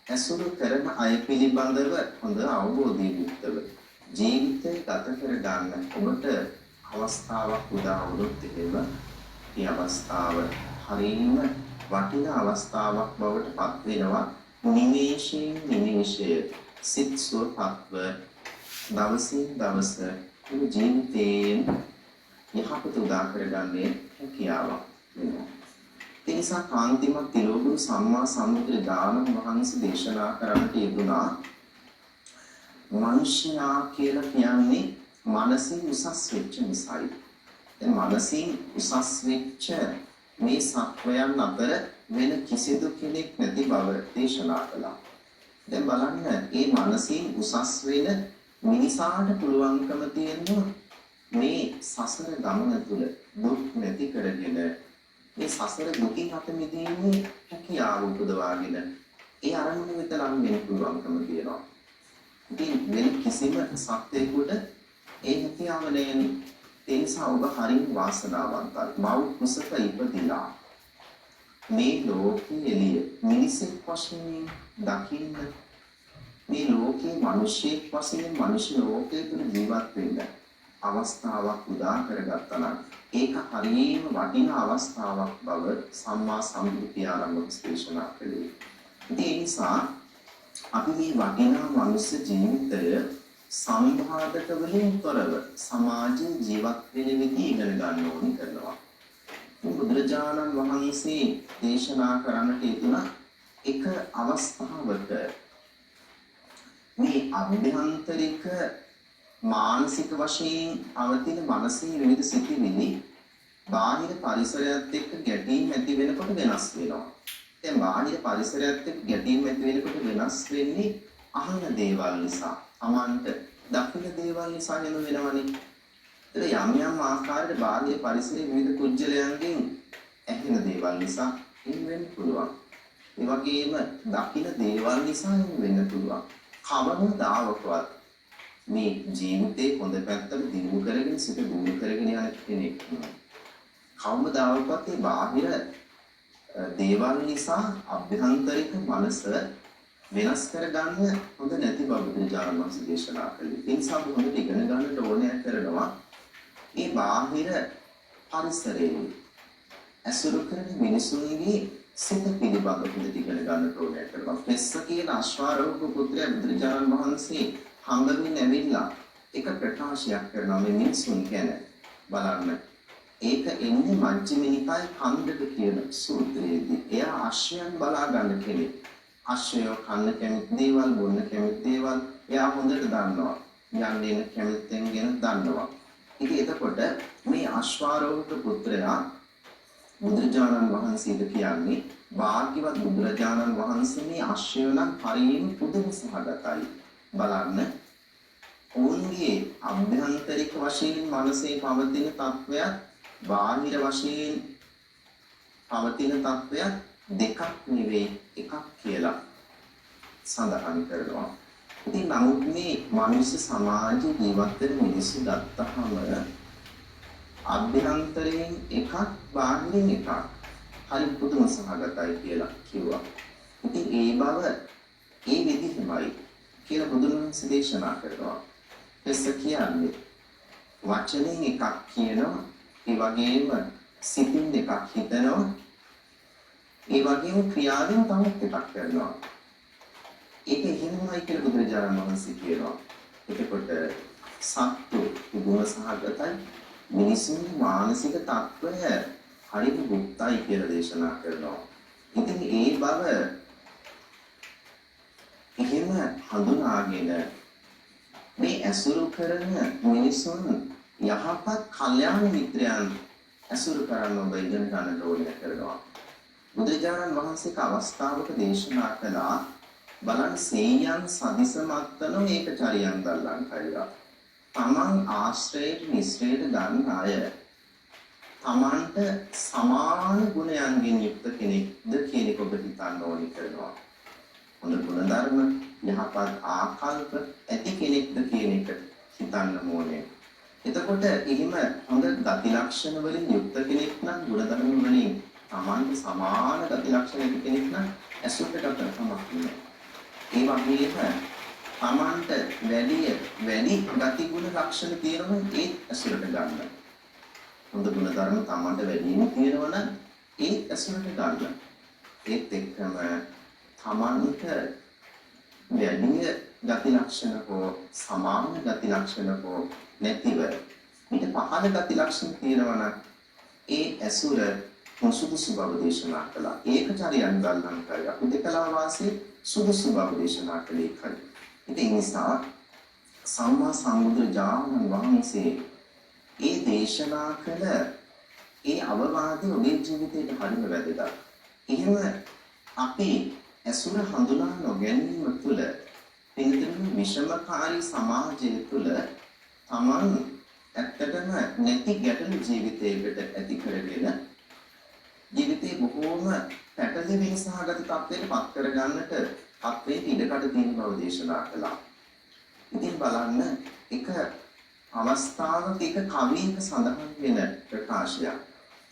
ඇසුරු කරන අය පිළිබඳව හොඳ අවබෝධයෙන් යුක්තව ජීවිතය ගත කර ගන්න ඔබට අවස්ථාවක් උදා වුණොත් එහෙම මේ අවස්ථාව හරියම වටිනා අවස්ථාවක් බවට පත් වෙනවා. නිමේෂයෙන් නිමේෂය සිත් සුවපත්ව දවසින් දවස ඔබ ජීවිතයෙන් යහපත උදා කරගන්නේ හැකියාවක් වෙනවා. ඒ නිසා කාන්තිමත් තිලෝගුරු සම්මා සම්බුදුරජාණන් වහන්සේ දේශනා කරන්නට යෙදුනා, මනුෂ්‍යයා කියලා කියන්නේ මනසින් උසස් වෙච්ච නිසායි. දැන් මනසින් උසස් වෙච්ච මේ සත්වයන් අතර වෙන කිසිදු කෙනෙක් නැති බව දේශනා කළා. දැන් බලන්න, මේ මනසින් උසස් වෙන මිනිසාට පුළුවන්කම තියෙනවා මේ සසර ගමන තුල දුක් නැති කරගෙන මේ සසර දුකින් අත මිදීමේ හැකියාව උපදවාගෙන ඒ අරමුණ වෙත ලං වෙන්න පුළුවන්කම තියෙනවා. ඉතින් වෙන කිසිම සත්වයෙකුට ඒ හැකියාව නෑනේ. ඒ නිසා ඔබ හරිම වාසනාවන්තයි. මව් කුසක ඉපදිලා මේ ලෝකේ එළිය මිනිසෙක් වශයෙන් දකින්න, මේ ලෝකේ මිනිසෙක් වශයෙන් මනුෂ්‍ය ලෝකයේ තුල ජීවත් වෙන්න අවස්ථාවක් උදා කරගත්තා නම් ඒක හරියම වටිනා අවස්ථාවක් බව සම්මා සම්බුදු පියාණන් වහන්සේ දේශනා කළේ. ඉතින් ඒ නිසා අපි මේ වටිනා මනුෂ්‍ය ජීවිතය සම්බාධක වලින් තොරව සමාජයේ ජීවත් වෙන විදිහ ඉගෙන ගන්න ඕනි කරනවා. බුදුරජාණන් වහන්සේ දේශනා කරන්නට යෙදුණ එක අවස්ථාවක මේ අභ්‍යන්තරික මානසික වශයෙන් පවතින මනසේ විවිධ සිතිවිලි බාහිර පරිසරයත් එක්ක ගැටීම් ඇති වෙනකොට වෙනස් වෙනවා. දැන් බාහිර පරිසරයත් එක්ක ගැටීම් ඇති වෙනකොට වෙනස් වෙන්නේ අහන දේවල් නිසා, තමන්ට දකින දේවල් නිසා එහෙම වෙනවනේ. ඒතර යම් යම් ආකාරයට බාහිර පරිසරයේ විවිධ කුජලයන්ගෙන් ඇහෙන දේවල් නිසා එහෙම වෙන්න පුළුවන්. ඒ වගේම දකින දේවල් නිසා එහෙම වෙන්න පුළුවන්. කවමදාවකවත් මේ ජීවිතේ හොඳ පැත්තට දියුණු කරගෙන සිත දියුණු කරගෙන යන කෙනෙක් කවමදාවකවත් මේ බාහිර දේවල් නිසා අභ්‍යන්තරික මනස වෙනස් කරගන්න හොඳ නැති බව බුදුරජාණන් වහන්සේ දේශනා කළේ. ඒ නිසා අපි හොඳට ඉගෙන ගන්නට ඕනෑ කරනවා මේ බාහිර පරිසරයේ ඇසුරු කරන මිනිසුන්ගේ සිත පිළිබඳ හොඳට ඉගෙන ගන්නට ඕනෑ කරනවා. පෙස්ස කියන අශ්වාරෝහක පුත්‍රයා බුදුරජාණන් වහන්සේ හම්බ වෙන්න ඇවිල්ලා එක ප්‍රකාශයක් කරනවා මේ මිනිසුන් ගැන. බලන්න. ඒක එන්නේ මජ්ක්‍ධිම නිකායේ කන්දක කියන සූත්‍රයේදී. එයා අශ්වයන් බලා ගන්න කෙනෙක්. අශ්වයෝ කන්න කැමති දේවල්, බොන්න කැමති දේවල් එයා හොඳට දන්නවා. යන්න එන කැමැත්තෙන් ගැන දන්නවා. ඉතින් එතකොට මේ අශ්වාරෝහක පුත්‍රයා බුදුරජාණන් වහන්සේට කියන්නේ, භාග්‍යවත් බුදුරජාණන් වහන්සේ, මේ අශ්වයෝ නම් හරියම පුදුම සහගතයි. බලන්න, ඔවුන්ගේ අභ්‍යන්තරික වශයෙන් මනසේ පවතින තත්වයක් බාහිර වශයෙන් පවතින තත්වයක් දෙකක් නෙවෙයි, එකක් කියලා සඳහන් කරනවා. ඉතින් නමුත් මේ මනුෂ්‍ය සමාජයේ ජීවත් වෙන මිනිස්සු ගත්තහම අභ්‍යන්තරයෙන් එකක්, බාහිරින් එකක්, හරි පුදුම සහගතයි කියලා කිව්වා. ඉතින් ඒ බව ඒ විදිහමයි කියලා බුදුන් වහන්සේ දේශනා කරනවා. එස කියන්නේ වචනෙන් එකක් කියනවා, ඒ වගේම සිතින් එකක් හිතනවා, ඒ වගේම ක්‍රියාවෙන් තවත් එකක් කරනවා. ඒක එහෙමයි කියලා බුදුරජාණන් වහන්සේ කියනවා. එතකොට සත්තු පුදුම සහගතයි, මිනිසුන්ගේ මානසික තත්ත්වය හරිම ගුප්තයි කියලා දේශනා කරනවා. ඉතින් ඒ බව එහෙම හඳුනාගෙන මේ ඇසුරු කරන මිනිසුන් යහපත් කල්යාණ මිත්‍රයන් ඇසුරු කරන්න ඔබ ඉගෙන ගන්නට ඕනේ කරනවා. බුදුරජාණන් වහන්සේක අවස්ථාවක දේශනා කළා, බලන්න, සේයං සදිස මත්තනෝ ඒකචරියං දල්ලං කයිවා. තමන් ආශ්‍රයයට නිශ්‍රයට ගන්න අය තමන්ට සමාන ගුණයන්ගෙන් යුක්ත කෙනෙක්ද කියන එක ඔබ හිතන්න ඕනි කරනවා. හොඳ ගුණධර්ම, යහපත් ආකල්ප ඇති කෙනෙක්ද කියන එක හිතන්න ඕනේ. එතකොට එහෙම හොඳ ගති ලක්ෂණ වලින් යුක්ත කෙනෙක් නම්, ගුණධර්ම වලින් තමන්ට සමාන ගති ලක්ෂණ ඇති කෙනෙක් නම් ඇසුරට ගත්තට කමක් නෑ. ඒ වගේම තමන්ට වැඩි වැඩි ගතිගුණ ලක්ෂණ තියෙනවා ඒත් ඇසුරට ගන්න. හොඳ ගුණ ධර්ම තමන්ට වැඩියෙන් තියෙනවා නම් ඒත් ඇසුරට ගන්න. ඒත් එක්කම තමන්ට වැඩි ගති ලක්ෂණ හෝ සමාන ගති ලක්ෂණ හෝ නැතිව ඊට පහළ ගති ලක්ෂණ තියෙනවා නම් ඒ ඇසුර සුදුසු බව දේශනා කළා. ඒකචරියන් ගල්ලංකයි හුදකලා වාසයේ සුදුසු බව දේශනා කළේ ඒකයි. ඉතින් ඒ නිසා සම්මා සම්බුදුරජාණන් වහන්සේ ඒ දේශනා කළ ඒ අවවාදය ඔබේ ජීවිතේට හරිම වැදගත්. එහෙම අපි ඇසුර හඳුනා නොගැනීම තුළ පින්තුනි විෂමකාරී සමාජය තුළ තමන් ඇත්තටම නැති ගැටලු ජීවිතයකට ඇති කරගෙන ජීවිතේ බොහෝම පැටලෙවිලි සහගත තත්ත්වයට පත් කරගන්නට තත්ත්වයට ඉඩකඩ තියෙන බව දේශනා කළා. ඉතින් බලන්න එක අවස්ථාවක එක කවියක සඳහන් වෙන ප්‍රකාශයක්.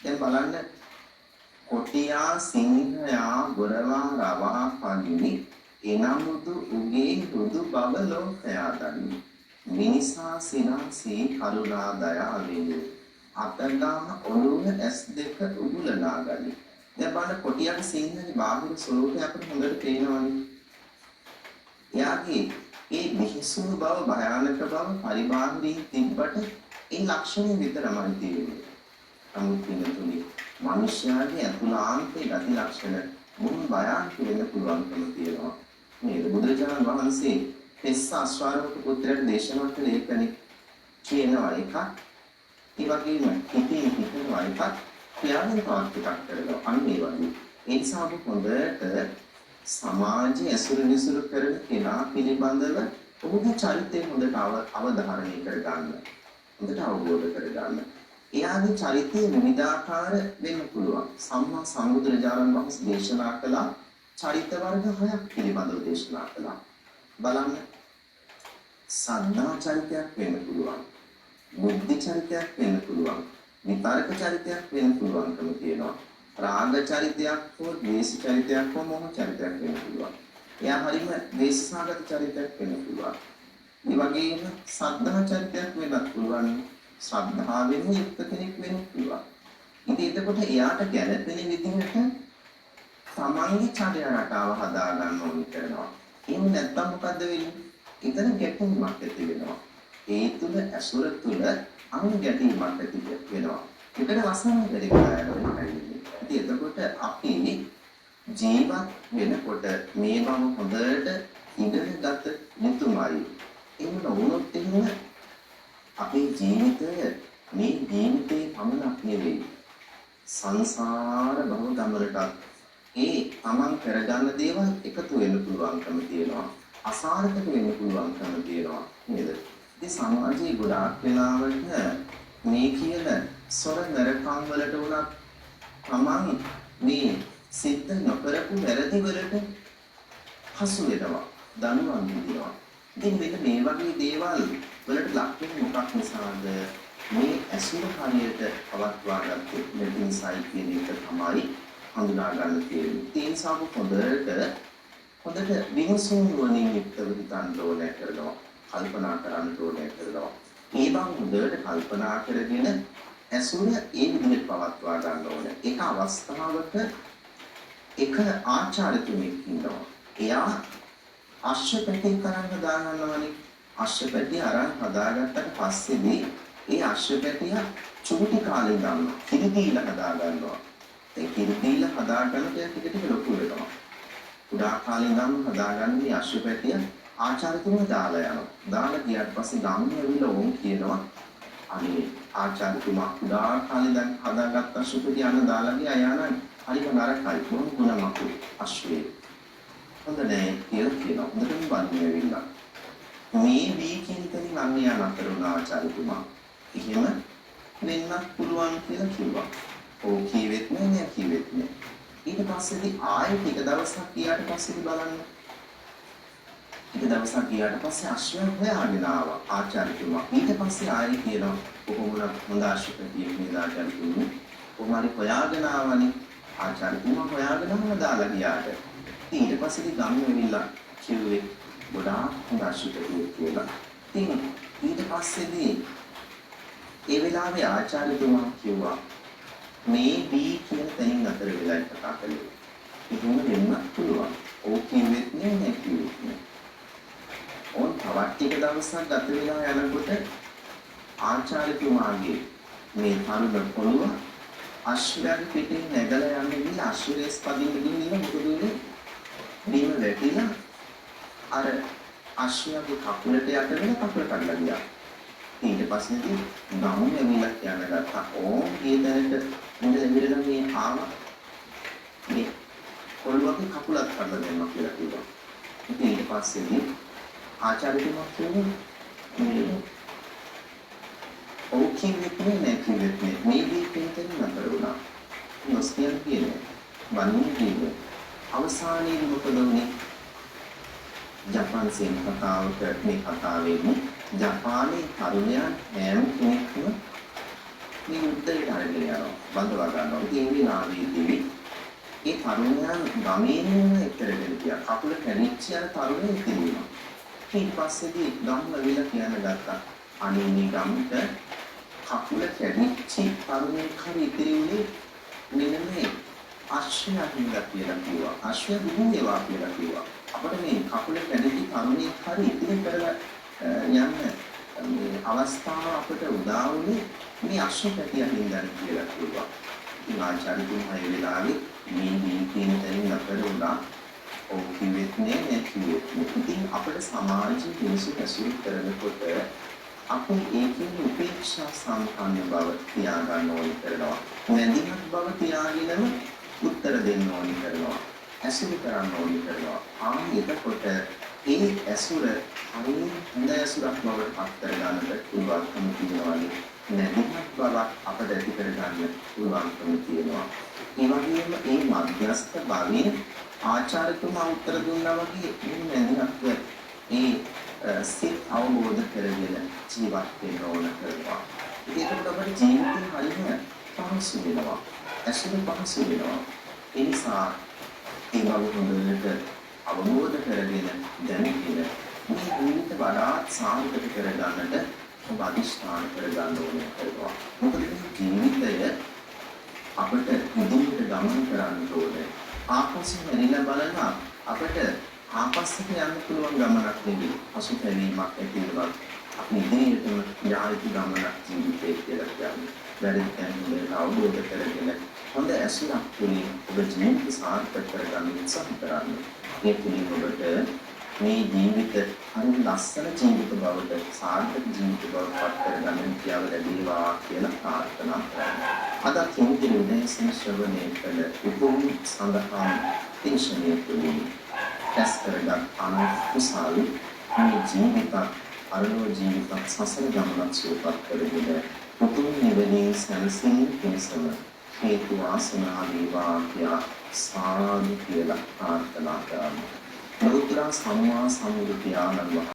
දැන් බලන්න, කොටියා සිංහයා ගොරවා රවා පගිනි එනමුදු උගේ රුදු බව ලෝකයා දනි. මිනිසා සිනාසී කරුණා දයාවෙනි අතගා ඔළුව ඇස් දෙක උගුලනා ගනි. දැන් බලන්න, කොටියාගේ සිංහගේ බාහිර ස්වරූපය අපිට හොඳට පේනවනේ. එයාගේ ඒ බිහිසුණු බව, භයානක බව පරිබාහිරින් තිබ්බට ඒ ලක්ෂණය විතරමයි තියෙන්නේ. නමුත් පින්නතුනි, මනුෂ්‍යයාගේ ඇතුළාන්තයේ ගති ලක්ෂණ බොහොම භයානක වෙන්න පුළුවන්කම තියෙනවා. නේද? බුදුරජාණන් වහන්සේ පෙස්ස අශ්වාරෝහක පුත්‍රයාට දේශනා කළේ ඒකනේ. කියනවා එකක්, ඒ වගේම හිතින් හිතනවා එකක්, ක්‍රියාවෙන් තවත් එකක් කරනවා. අන්න ඒ වගේ. ඒ නිසා ඔබ හොඳට සමාජයේ ඇසුරු විසුරු කරන කෙනා පිළිබඳව ඔහුගේ චරිතය හොඳට අවධාරණය කරගන්න. හොඳට අවබෝධ කරගන්න. එයාගේ චරිතය විවිධාකාර වෙන්න පුළුවන්. සම්මා සම්බුදුරජාණන් වහන්සේ දේශනා කළා චරිත වර්ග හයක් පිළිබඳව දේශනා කළා. බලන්න, සද්ධා චරිතයක් වෙන්න පුළුවන්. බුද්ධි චරිතයක් වෙන්න පුළුවන්. විතර්ක චරිතයක් වෙන්න පුළුවන්කම තියෙනවා. රාග චරිතයක් හෝ ද්වේෂ චරිතයක් හෝ මොහ චරිතයක් වෙන්න පුළුවන්. එයා හරිම ද්වේෂසහගත චරිතයක් වෙන්න පුළුවන්. ඒ වගේම සද්ධා චරිතයක් වෙන්නත් පුළුවන්. ශ්‍රද්ධාවෙන් යුක්ත කෙනෙක් වෙන්න පුළුවන්. ඉතින් එතකොට එයාට ගැළපෙන විදිහට තමන්ගේ චර්යා රටාව හදා ගන්න ඕනි කරනවා. එහෙම නැත්තම් මොකද්ද වෙන්නේ? එතන ගැටීමක් ඇති වෙනවා. ඒ තුල ඇසුර තුල අං ගැටීමක් ඇති වෙනවා. ඒකට වසන වැඩි කරලා යනවා. ඉතින් එතකොට අපි ජීවත් වෙනකොට මේ බව හොඳට ඉගෙන ගත යුතුමයි. එහෙම නොවුනොත් එහෙම අපේ ජීවිතය මේ ජීවිතේ පමණක් නෙවෙයි, සංසාර භව ගමනටත් ඒ තමන් කරගන්න දේවල් එකතු වෙන්න පුළුවන්කම තියෙනවා. අසාර්ථක වෙන්න පුළුවන්කම තියෙනවා නේද? ඉතින් සමාජයේ ගොඩාක් වෙලාවට මේ කියන සොර නරකම් වලට වුණත් තමන් මේ සිද්ධ නොකරපු වැරදි වලට හසු වෙනවා, දඬුවම් විඳිනවා. ඉතින් මෙන්න මේ වගේ දේවල් වලට ලක් වෙන්නේ මොකක් නිසාද? මේ ඇසුර හරියට පවත්වා ගත්තේ නැති නිසායි කියන එක තමයි හඳුනා ගන්න තියෙන්නේ. ඒ නිසා ඔබ හොඳට හොඳට විමසුම් නුවණින් යුක්තව හිතන්න ඕනෑ කරනවා. කල්පනා කරන්න ඕනෑ කරනවා. ඒ බව හොඳට කල්පනා කරගෙන ඇසුර ඒ විදිහට පවත්වා ගන්න ඕනේ. ඒක අවස්ථාවක එක ආචාර්යතුමෙක් ඉන්නවා. එයා අශ්ව පැටි කරන් හදා ගන්නවනේ. අශ්ව පැටි අරන් හදාගත්තට පස්සේදී ඒ අශ්ව පැටිය චූටි කාලේ ගන්නවා. කිරි දීලා හදා ගන්නවා. ඒ කිරි දීලා හදා ගන්නකොට එයා ටික ටික ලොකු වෙනවා. කුඩා කාලේ ඉඳන්ම හදාගන්න මේ අශ්ව පැටිය ආචාර්යතුමා දාලා යනවා. දාලා ගියාට පස්සේ ගම්ම ඇවිල්ලා ඕන් කියනවා, අනේ ආචාර්යතුමා කුඩා කාලේ ඉඳන් හදාගත්ත අශ්ව පැටිය අන්න දාලා ගියා. එයා නම් හරිම නරකයි. බොහොම ගුණමකු අශ්වයෙක්. හොඳ නෑ කියලා කියනවා. හොඳටම බලන්න ඇවිල්ලා. මේ වී කියන තැනින් අන්න එයා නතර වුණා ආචාර්යතුමා. එහෙම වෙන්නත් පුළුවන් කියලා කිව්වා. ඔව් කිව්වෙත් නෑ, නෑ කිව්වෙත් නෑ. ඊට පස්සේදී ආයෙ ටික දවසක් ගියාට පස්සේදී බලන්න. ටික දවසක් ගියාට පස්සේ අශ්වයා හොයාගෙන ආවා ආචාර්යතුමා. ඊට පස්සේ ආයෙ කියනවා, කොහොම වුණත් හොඳ අශ්ව පැටියෙක් නේද ආචාර්යතුමනි? කොහොම හරි හොයාගෙන ආවනේ. ආචාර්යතුමා හොයාගෙන ආව දාලා ගියාට. ඉතින් ඊට පස්සේදී ගම් ඇවිල්ලා කිව්වේ ගොඩාක් හොඳ අශ්වපැටියෙක් කියලා. ඉතින් ඊට පස්සේදී ඒ වෙලාවේ ආචාර්යතුමා කිව්වා මේ බී කියන තැනින් අතර වෙලා කතා කළේ. එහෙම වෙන්නත් පුළුවන්. ඔව් කිව්වෙත් නෑ, නෑ කිව්වෙත් නෑ. ඕන් තවත් ටික දවසක් ගත වෙලා යනකොට ආචාර්යතුමාගේ මේ තරුණ පොළුව අශ්වයාගේ පිටේ නැගලා යන්න ගිහලා අශ්ව රේස් පදින්න ගිහින් මොකද වුනේ? බිම වැටිලා අර අශ්වයාගේ කකුලට යට වෙන කකුල කඩලා ගියා. ඊට පස්සේදී ගමු ඇවිල්ලා කියන්න ගත්තා, ඕන් ගිය තැනට ඉඳලා ඉවරලා මේ ආවා මේ කොළුවගේ කකුලත් කඩලා දැම්මා කියලා කිව්වා. ඉතින් ඊට පස්සේදී ආචාර්යතුමා කිව්වා මේ ඔව් කිව්වෙත් නෑ, නෑ කිව්වෙත් නෑ, මේ දී පිටෙන් නතර වුණා. නොස්තියන් කියන්නේ වන්නේ කිව්වේ. අවසානයේදී මොකද වුනේ? ජපාන් සේන කතාවක මේ කතාවේදී ජපානයේ තරුණයන් හැම කෙනෙක්ම මේ යුද්ධයට අරගෙන යනවා, බඳවා ගන්නවා. ඉතින් ඒ වෙලාවේදී ඒ තරුණයන් ගමේ ඉන්න එක්කරගෙන ගියා. කකුල කැඩිච්ච යන තරුණයන් ඉතිරි වුණා. ඊට පස්සේදී ගම් ඇවිල්ලා කියන්න ගත්තා, අනේ මේ ගමට කකුල කැඩිච්ච තරුණයෙක් හරි ඉතිරි වුණේ මෙන්න මේ අශ්වයා හින්දා කියලා කිව්වා. අශ්වයා දුහු වේවා කියලා කිව්වා. අපිට මේ කකුල කැඩිච්ච තරුණයෙක් හරි ඉතිරි කරලා යන්න මේ අවස්ථාව අපිට උදා වුණේ මේ අශ්ව පැටියා හින්දා කියලා කිව්වා. ඉතින් ආචාර්යතුමා ඒ වෙලාවේ මේ දී කියන තැනින් නතර වුණා. ඔව් කිව්වෙත් නෑ, නෑ කිව්වෙත් නෑ. ඉතින් අපිට සමාජයේ මිනිස්සු ඇසුරු කරනකොට අපි ඒකෙන් උපේක්ෂා සම්පන්න බව තියාගන්න ඕනි කරනවා. මැදිහත් බව තියාගෙනම උත්තර දෙන්න ඕනි කරනවා. ඇසුරු කරන්න ඕනි කරනවා. ආන් එතකොට ඒ ඇසුර හරිය හොඳ ඇසුරක් බවට පත් කරගන්නට පුළුවන්කම තියෙනවා. මැදිහත් බවක් අපට ඇති කරගන්න පුළුවන්කම තියෙනවා. ඒ වගේම ඒ මධ්‍යස්ථ භවයේ ආචාර්යතුමා උත්තර දුන්නා වගේ මේ මැදිහත්ව ඒ සිත් අවබෝධ කරගෙන ජීවත් වෙන්න ඕන කරනවා. ඉතින් එතකොට අපේ ජීවිතේ හරිම පහසු වෙනවා. ඇසුර පහසු වෙනවා. ඒ නිසා ඒ බව හොඳට අවබෝධ කරගෙන දැනගෙන මේ ජීවිත වඩාත් සාර්ථක කරගන්නට ඔබ අධිෂ්ඨාන කරගන්න ඕනේ කරනවා. මොකද මේ ජීවිතය අපට ඉදිරියට ගමන් කරන්න ඕනේ. ආපසු හැරිලා බලලා අපට ආපස්සට යන්න පුළුවන් ගමනක් නෙවෙයි. පසුතැවීමක් ඇති වුණත් අපි ඉදිරියටම යා යුතු ගමනක් ජීවිතය කියලා කියන්නේ. වැරදි තැන් හොඳට අවබෝධ කරගෙන හොඳ ඇසුරක් තුළින් ඔබ ජීවිත සාර්ථක කරගන්න උත්සාහ කරන්න. මේ තුළින් ඔබට මේ ජීවිත හරිම ලස්සන ජීවිත බවට, සාර්ථක ජීවිත බවට පත් කරගන්න හැකියාව ලැබේවා කියලා ප්‍රාර්ථනා කරනවා. අද හිමිදිරි උදෑසන ශ්‍රවණය කළ උතුම් සඳහන් දේශනය තුළින් රැස් කරගත් අනන්ත කුසල් මේ ජීවිතත් පරලොව ජීවිතත් සසර ගමනක් සුවපත් කරගෙන උතුම් නිවනින් සැනසීම පිණිසම හේතු වාසනා වේවා කියා සාදු කියලා ප්‍රාර්ථනා කරමු. ලෝතර සම්මා සම්බුදු පියාණන් වහන්සේ.